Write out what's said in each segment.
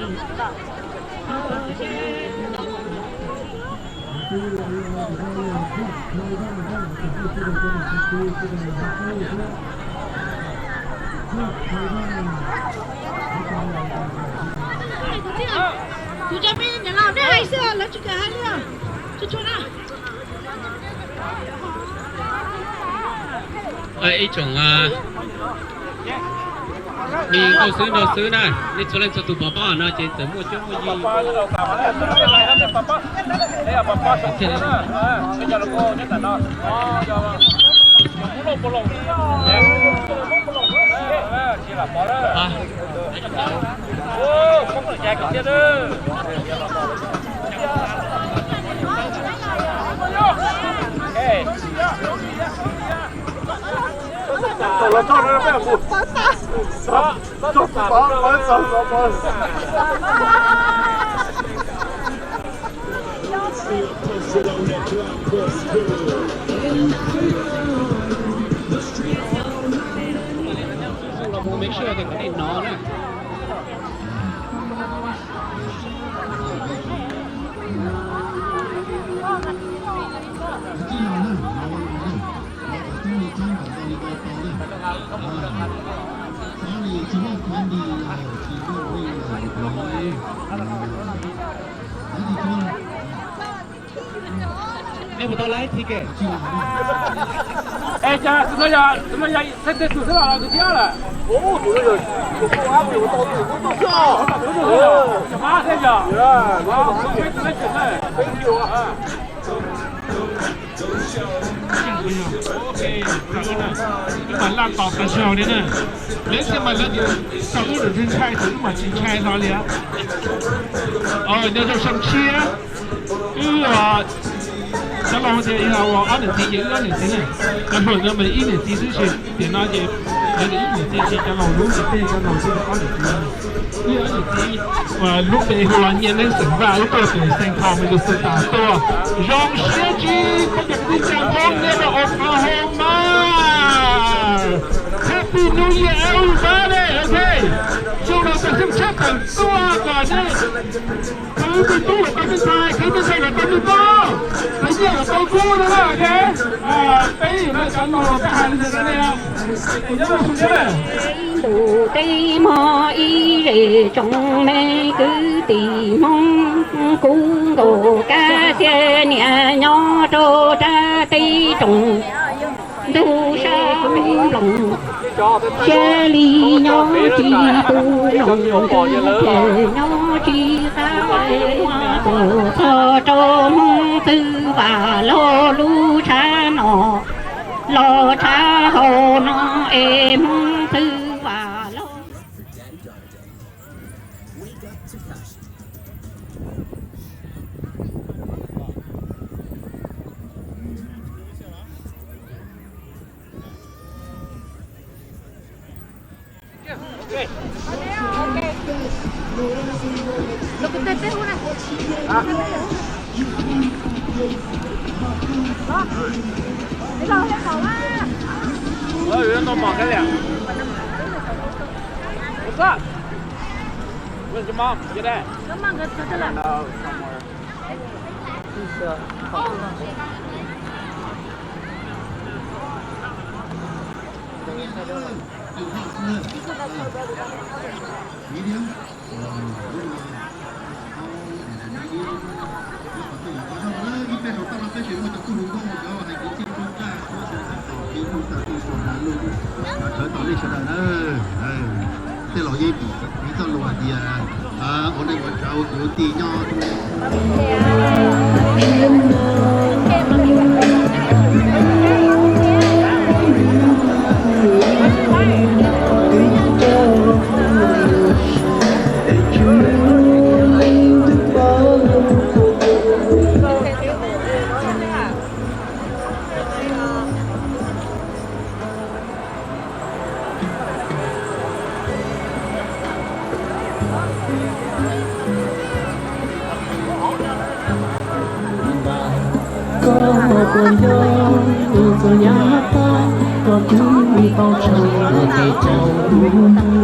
Tus cov me nyuam laus nej hais xwb, lawv tsis kam hais li os. Tsuag tsuag na. Ib tsoom me nkauj xwb nraug xwb na, nej txhua leej txhua tus pom pob no ces txawm muaj cuab muaj yig. Nej puas tau laib ticket? Es cas tus no yog, tus no yog thawj thawj tus xwb los tus thib ob lawm? Tus no yog tus thib ob, tus thib ob thiab yog. Wb mam laj tos tag zog li na. Lawv thiaj mas lawv tias tau wb lawm ntshai ntshai ces wb mam tsis ntshai hlo li. Nyob zoo xyoo tshiab, wb cov laus tias yog ob niam txiv ces wb ob niam txiv na. Cov hluas ntawd mas ib niam txiv xwb ces tiam no ces lawv tias ib niam txiv ces cov laus lub npe tej cov laus ces ob niam txiv. Wb ob niam txiv lub npe hu ua Nyiaj Neeb xeem Vaj, wb tuaj tim Xeev Khaus Minnesota tuaj. Zoo siab tsis peb cov kwv tij neej tsa Hmoob nyob rau Oklahoma. Happy New Year everybody, ok. Xyoo no tau xyoo tshaj tawm tuaj kom nej khwv me tub los tau me ntxhais, khwv me ntxhais los tau me tub, khwv nyiaj los tau kub na, ok. Peb yuav no cov laus peb hais li ntawd rau nej. Ntuj teb hmog ib zej tsoom me kwv tij Hmoob, kub nkaus kab txiag niam nyob rau rab teb roos. Ntug sab nploos, xyab li nyob tsis tu nploos, nyob tsis qab, tuaj txog rau Hmoob txwv vam los lub tshav no, los tshav hauv no es Hmoob txwv vam los. Sawv daws na, tej laus yeej piv txoj lus hais tias ua neej ua tsav ua kwv ua tij nyob. Koj puas nco txoj nyab paj, koj twb tau tshee ua tes rau lub ntuj.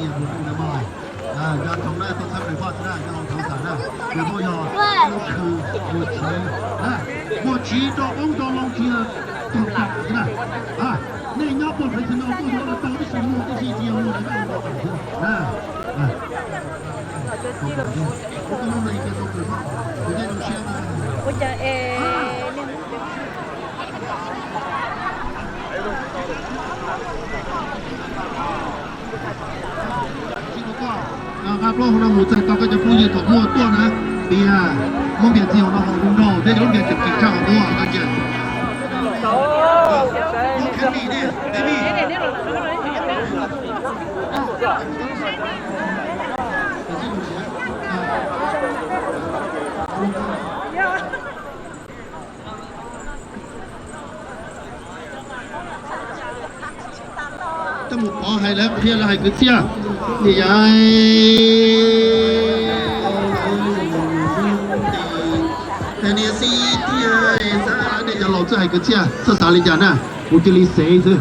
nyias mus rau ntawd mas. Nco ntsoov na, tuaj txhawb nqis Vaj xwb na, nco ntsoov xav na, nws tuaj yog khw mus tsev na, mus tsev rau qoob rau loo tsis yog tug tam xwb na. Nej nyob puag pem xwb no tuaj yuav los tau tib si, muag tib si tsis yog muag li koj ua tam xwb na. Ua cas es Nqa plaub hau no mus txais tos koj cov phooj ywg thaum muaj tuaj na. Piav, muab npias txij hauv no haus zoo nraug thiab cov lub npias tseem tsis tshaj hauv muag no ces. Coj mus pov hais lawv qhia lawv hais kwv txhiaj. Niam yau, niam xib thiaj xav nej cov laus txawj hais kwv txhiaj txawj xav li cas na. Kuv cia li xev xwb.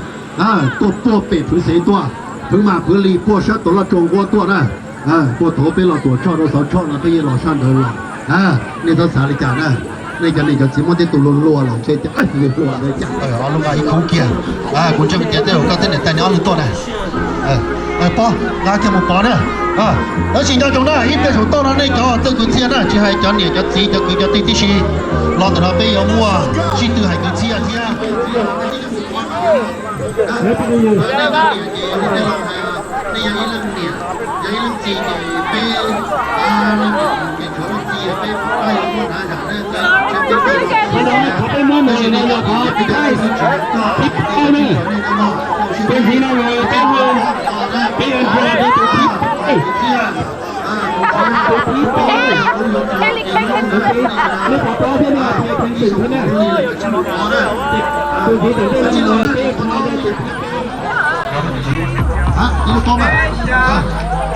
Tuaj puag pem Phwv Xeev tuaj, Phwv Mas Phwv Lis puag sab Tuam Loj Tsua Nquab tuaj na. Puag thaum peb los Tuam Tshoj rau Xov Tshoj no peb yeej los sab ntawd los. Nej txhob xav li cas na. Nej cov niam cov txiv muab tej tus luag luag los ntshe cas luag ntawd cas lub nqa ib khub kiag. Kuv ntseeg tias tej zaum koj thiab niam tais nej ob leeg tuaj na. Pov, nqa kiag mus pov na. Tab sis nco ntsoov na, ib pliag saum toj no nej cov txawj kwv txhiaj na, tsis hais cov niam cov txiv cov kwv cov tij tib si, los ntawm no peb yuav muaj sij twg hais kwv txhiaj thiab. Leej niam ces yog ib leej niam, yog ib leej txiv ces peb, leej niam ces tshuav leej txiv peb pab yuav muaj hnav zam ne, peb tsis muab mus no yog qhov thib peb ne. Peb ntxiv no los peb, peb yuav ntxias rau tus thib peb. Tus thib peb, lub pov pob thiab ne, peb theej twm thiab ne. Tus ntxiv tom ntej no los peb yuav ntxias rau tus thib peb.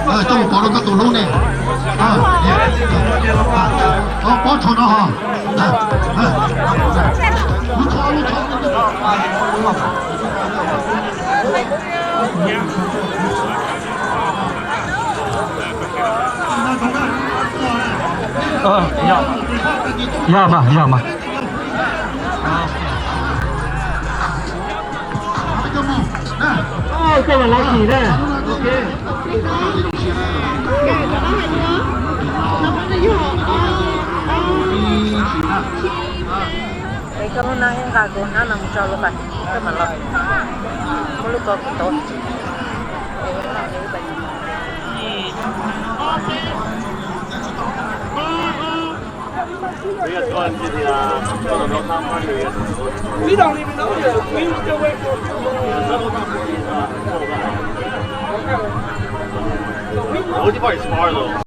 Coj mus pov rau koj tus hlub ne. Pob rhuav no ho. Lub tho, lub tho. Yog mas, yog mas. Koj mas lav tsis na. Es koj lub hnab nqa kuv hnab no mus tso lub pas, koj mam los muab lub ko kuv tuav.